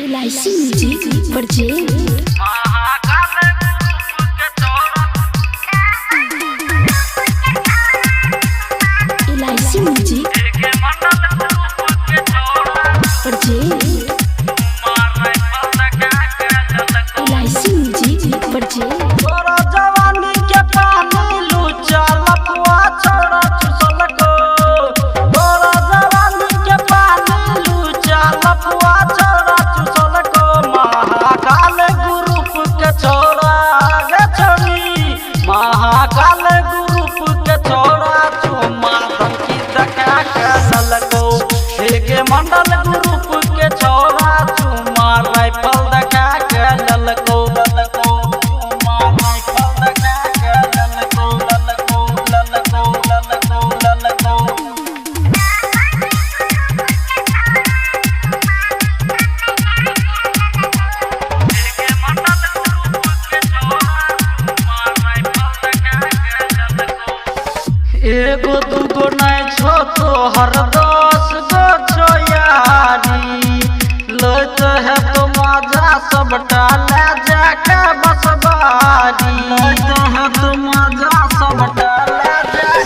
LIC music पर जे LIC music पर जे LIC music पर जे तोरा जवानी के पानी लुचा लपुआ छोड़ा चुसलको। तोरा जवानी के पानी लुचा लपुआ छोड़ा चुसलको। महाकाल ग्रुप के छोड़ा गे छोड़ी, महाकाल ग्रुप के छोड़ा चुमा धमकी देखा के ललको। एके मंडल ग्रुप के छोड़ा चुमा राइफल देखा के ललको। ललको चुमा राइफल देखा के ललको। ललको ललको ललको ललको। एगो दूगो नहीं छो तोहर 10 गो छो यारी, लैत है तो मजा सबटा ले जाके बसबारी। लैत है तो मजा सबटा ले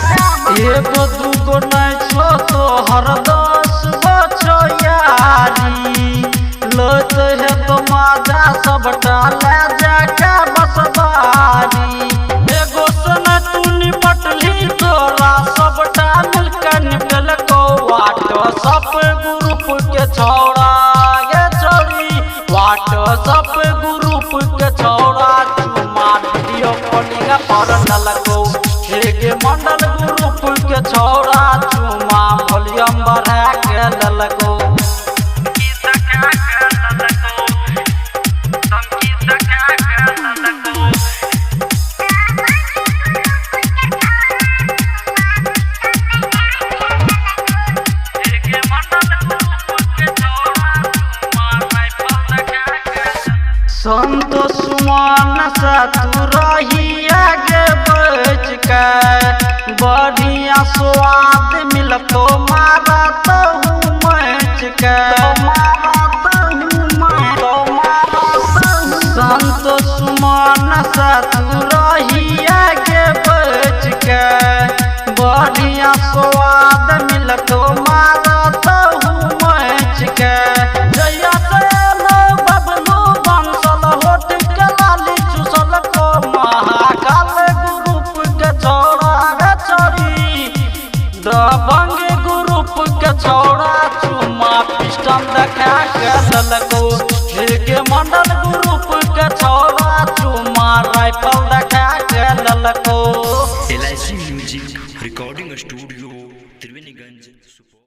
जाके। एगो दूगो नहीं छो तोहर 10 गो छो यारी, लैत है तो मजा सबटा ले जाके बसबारी। एगो सन तू निपटली तोरा सबटा मिलके निपटलको। व्हाट्सअप ग्रुप के छौड़ा गे छौड़ी, व्हाट्सअप ग्रुप के छौड़ा चुमा वीडियो कॉलिंग पर ललको। हे मंडल ग्रुप के छौड़ा चुमा वॉल्यूम बढ़ा के ललको। संत सुमन से तू रहिया गे बच के, बढ़िया स्वाद मिलतो मारा तहु मच के। संत सुमन से तू रहिया गे बच के, बढ़िया स्वाद मिलतो मारा तहु मच के। जहिया से एलो बबलू बंसल होठ के लाली चूसल को। महाकाल ग्रुप के छोड़ा गे छोड़ी, दबंग ग्रुप के छोड़ा चुमा पिस्टन देखा के ललको। के मंडल ग्रुप के छोड़ा चुमा राइफल देखा के ललको। LIC music recording studio, Triveniganj, Supaul.